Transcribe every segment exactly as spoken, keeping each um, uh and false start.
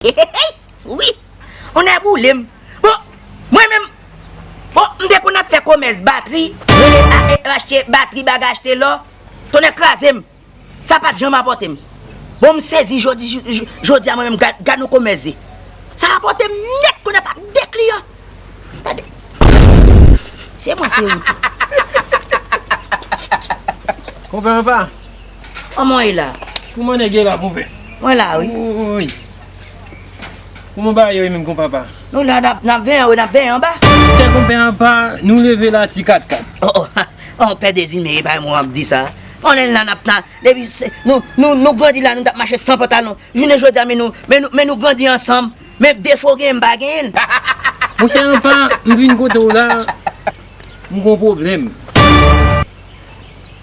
Wi, ou nèboule m. Bon, mwen menm, bon, m te konn ap fè komès batri, rele a, e, achte batri, bagay, achte lò, tonnè kraze m. Sa pa t janm rapòte m. Bon, m sezi jodi, j- j- jodi a mwen menm, gad, gad yon komès. Sa rapòte m nèt, kounye a pa de kliyan. Pa de. Se mwen, se ou tou. Konpè Anpa. Kòman w ye la? Kòman nèg ye la, konpè? Mwen la, wi. Woy. Kòman bagay yo ye menm, konpè Anpa? Nou la, n ap, n ap venyen, wi, n ap venyen anba. Kè konpè Anpa, nou leve la ti kat kat. Oh, oh, oh, pè Dezime, e pa mwen w ap di sa. Konnen la n ap nan, depi se- nou, nou, nou grandi la, nou t ap mache san pantalon. Jounen jodi a, men nou, men nou, men nou grandi ansanm. Men defo genyen, m pa genyen l. Monchè Anpa, m vin kote w la, m gon pwoblèm.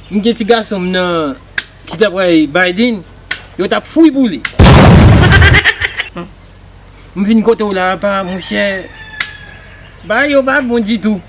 M gen ti gason m nan ki t ap bay Biden, yo t ap fouy pou li. M vin kote w la, Anpa, monchè, bagay yo pa bon ditou.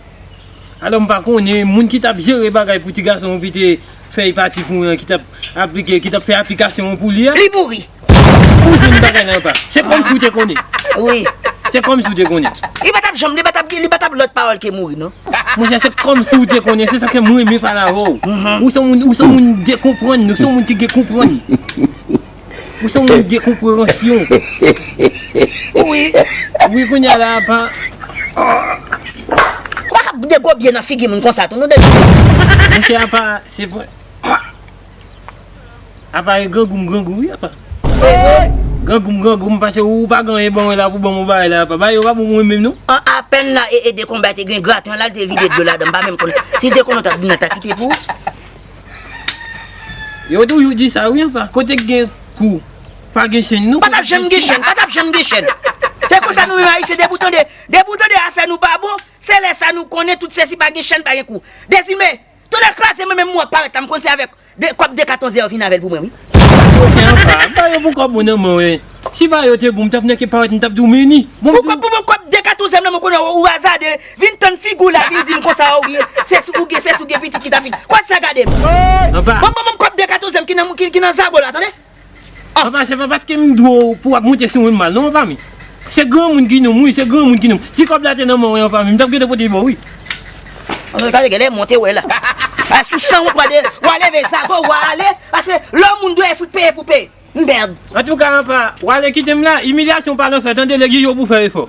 Alò, m pa konnen, moun ki t ap jere bagay pou ti gason w ki te fè l pati pou mwen an, ki t ap aplike, ki t ap fè aplikasyon an pou li a. Li mouri. Ou jwenn bagay la, Anpa. Se kòmsi w te konnen. Wi. Se kòmsi w te konnen. Li pa t ap janm, li pa t ap, li pa t ap lòt pawòl ke mouri, non. Monchè, se kòmsi w te konnen. Se sa k fè mwen renmen pale avè w. Mhm. Ou se yon moun, ou se yon moun de konprann, ou se yon moun ki gen konprann. Ou se yon moun gen konpreyansyon. Wi. Wi, kounye a la, Anpa. Ou pa ka de gwo byen nan figi moun konsa, tou, nou de. Monchè, Anpa, se pou. Apa e grangou m grangou wi apa. Grangou m grangou m pase ou pa gen anyen ban mwen la pou ban m yon bagay la apa. Bagay yo pa bon pou mwen menm non. An apèn la e, e de konba te gen graten an la, l te vide dlo ladan, m pa menm konnen. Si l te konnen w t ap vin nan ta kite pou ou. Yo toujou di sa wi apa. Kote k gen kou, pa gen chenn non. Pa t ap janm gen chenn, pa t ap janm gen chenn. Se konsa nou menm Ayisyen, depi w tande, depi w tande afè nou pa bon, se lè sa nou konnen tout sesi pa gen chenn, pa gen kou. Dezime, Tonnè kraze mwen menm mwen ap parèt la, m konn se avèk de, kòb de katonzè yo vin avè l pou mwen wi. Kote anpa, ba yo pou kòb mwen nan men w. Si ba yo te bon, m t ap nèke parèt, m t ap di w meni. Bon, pou kòb, pou mwen kòb de katonzè m nan men w, konnen ou azade, vin tann figi w la, vin di m konsa ou ye, se si ou gen, se si ou gen pitit ki ta fin. Kote sa gade m? Anpa. Bon, bon, bon, kòb de katonzè m ki nan, ki, ki nan zabo la, tande? Papa, se pa paske m dwe w pou w ap monte sou mwen mal, non, anpa mi. Se granmoun ki nou m, wi, se granmoun ki nou m. Si kòb la te nan men w, anpa mi, m t ap gentan pote l ba w, wi. Anpa, gade, gade, monte, wè la. A, sou san w, w ale, w a leve zago, w a ale, paske lè moun dwe fout peye pou peye. M pèd. Antouka, anpa, w ale kite m la, imilyasyon pa nan fè, tande, legliz yo pou fè efò.